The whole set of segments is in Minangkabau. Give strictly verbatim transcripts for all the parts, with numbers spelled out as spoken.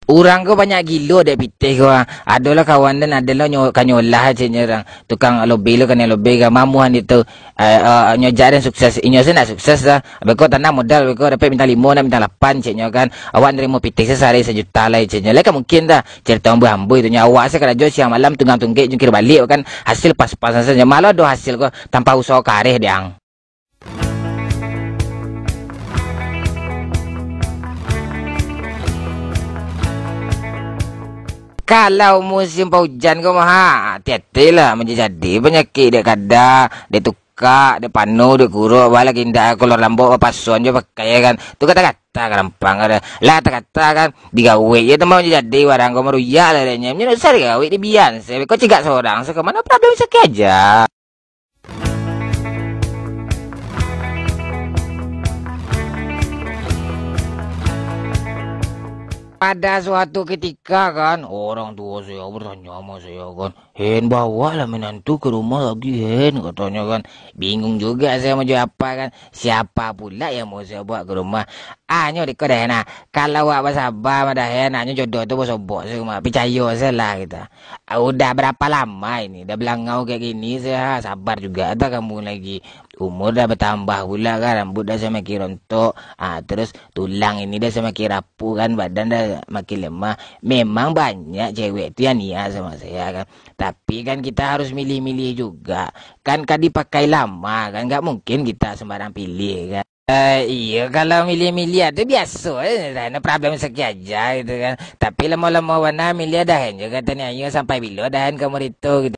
Urang ko banyak gilo dek pitih ko, ah. Ado lah kawan den, ado lah nyo-, ka nyolah ceknyo urang. Tukang lobeh lo, kanai lobeh ka mamuhan itu. Eh, eh, nyo jak den sukses. Inyo se ndak sukses lah. Beko tanam modal, beko dapek bintang limo, ndak bintang lapan ceknyo kan. Awak narimo pitih se sahari sajuta lai ceknyo. Lai ka mungkin dah. Carito ambuih-ambuih tu nyo. Awak se karajo siang malam tunggang tunggek jungkir baliak kan. Hasil pas-pasan sajo. Malah ado hasil ko tanpa usaho kareh dek ang. Kalau musim paujan ko mah, ha, hati-hati lah, manjadi panyakik dek kada, dek tukak, dek panu, dek kuruk, bah lagi indak kaluar lambok, bapasuan jo pakai kan. Tu kata-kata gampang kada. Lah kata-kata kan, digawik je tu mah manjadi barang ko maruyak lah dek nyo. Nyo susah digawik, dibian se, ko cigak sorang se, ka mano problem sakik aja. Pada suatu ketika kan, orang tua saya bertanya sama saya kan, "Hen, bawa lah minantu ke rumah lagi, Hen," katanya kan. Bingung juga saya mau jawab apa kan. Siapa pula yang mau saya bawa ke rumah? Anyo diko dah, nah. Kalau awak basaba mah dah, Hen, anyo jodoh tu basobok se rumah. Picayo se lah kita. Ah, udah berapa lama ini? Dah belangau kayak gini, saya sabar juga tak kamu lagi. Umur dah bertambah pula kan, rambut dah semakin rontok. Ah, terus tulang ini dah semakin rapuh kan, badan dah makin lemah. Memang banyak cewek tu yang niat sama saya kan. Tapi kan kita harus milih-milih juga. Kan ka dipakai lama kan, nggak mungkin kita sembarang pilih kan. Eh, iyo, kalau milih-milih tu biaso je, dah no problem sakik aja gitu kan. Tapi lamo-lamo bana milih dah, kan, juga tanya, "Iyo, sampai bilo dah, kan, kamu itu?" gitu.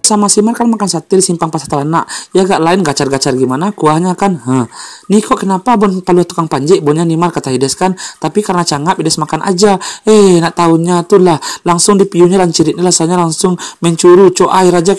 Sama si Mar kan makan sate di simpang Pasar Talanak. Ya agak lain gacar-gacar gimana kuahnya kan. Heh. "Ni kok kenapa bon paluah tukang panjek bonnya ni Mar," kata Hides kan. Tapi karena cangap Hides makan aja. Eh, nak tahunya tu lah, langsung dipiuhnya lancirik ni rasanya langsung mencuru. Cok air aja.